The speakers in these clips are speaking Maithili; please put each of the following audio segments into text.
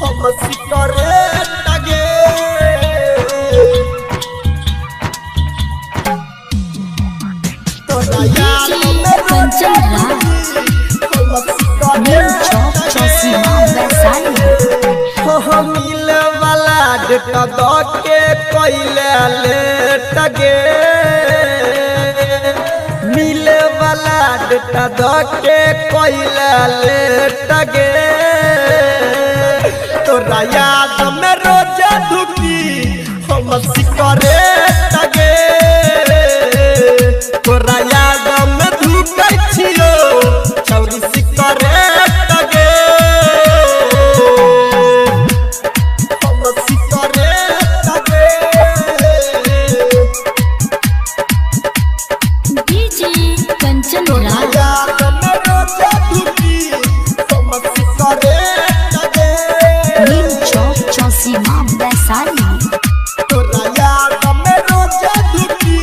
हम सिकरेट गे। तोरा याद में रोज कंचन राज, हम नीम सिकरेट चौक चौसीमा वैशाली। हो मिले वाला डेट द के कइले लेट गे, मिले वाला डेट द के कइले लेट गे। तोरा याद में रोज धुकी हम सिकरेट गे, तोरा याद में धुकै छियो छौरी सिकरेट गे। हम सिकरेट गे। डीजे कंचन राज, याद में रोज धुकी हम सिकरेट गे, नीम चौक चौसीमा वैशाली। तोरा याद में रोज धुकी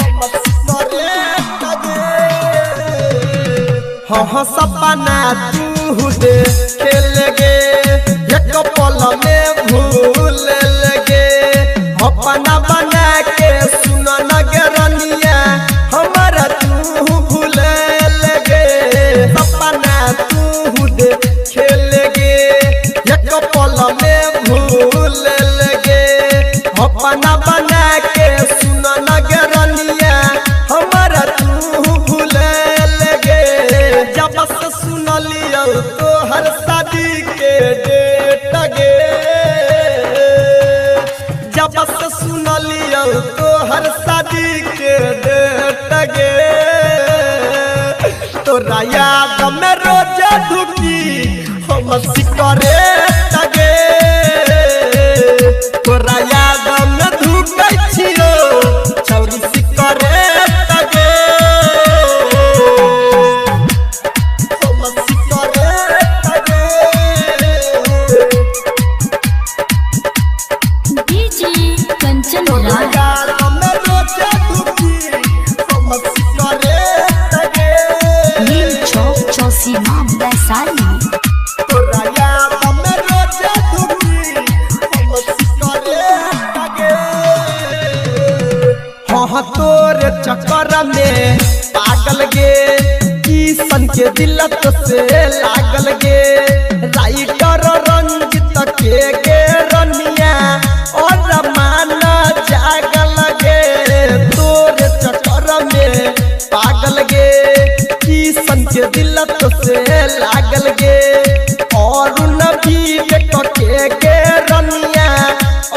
हम सिकरेट गे। हाँ सपना तू दे खेल गे, एक पल में भूल गे, अपना बना के सुन नगरनिया हमारा तू भूल गे। सपना तू दे खेल गे, एक पल में भूल गे, अपना बना के सुन नगरनिया हमारा तू भूल गे। जब से सुनलियौ तोहर शादी के डेट गे, जब से सुनलियौ तोहर शादी के डेट गे। तोरा याद में रोज धुकी हम सिकरेट गे, तोरा याद में धुकै छियो छौरी सिकरेट गे। हम सिकरेट गे। डीजे कंचन राज, याद में रोज धुकी हम सिकरेट गे, नीम चौक चौसीमा वैशाली। तोरा याद में रोज धुकी हम सिकरेट गे। हाँ तोरे चक्कर में पागल गे, किसन के दिल तो से लागल गे, राइटर रंजित के गे रनिया और माना जागल गे। तोरे चक्कर में पागल गे, किसन के दिल तो से लागल गे, और नबी के गे रनिया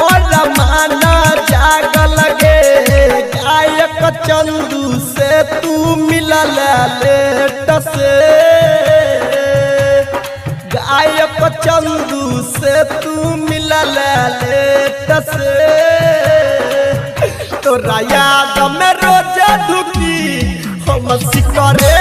और माना जागल गे। गायक चंदू से तू मिलल लेट से, गायक चंदू से तू मिलल लेट से। तोरा याद में रोज धुकी हम सिकरेट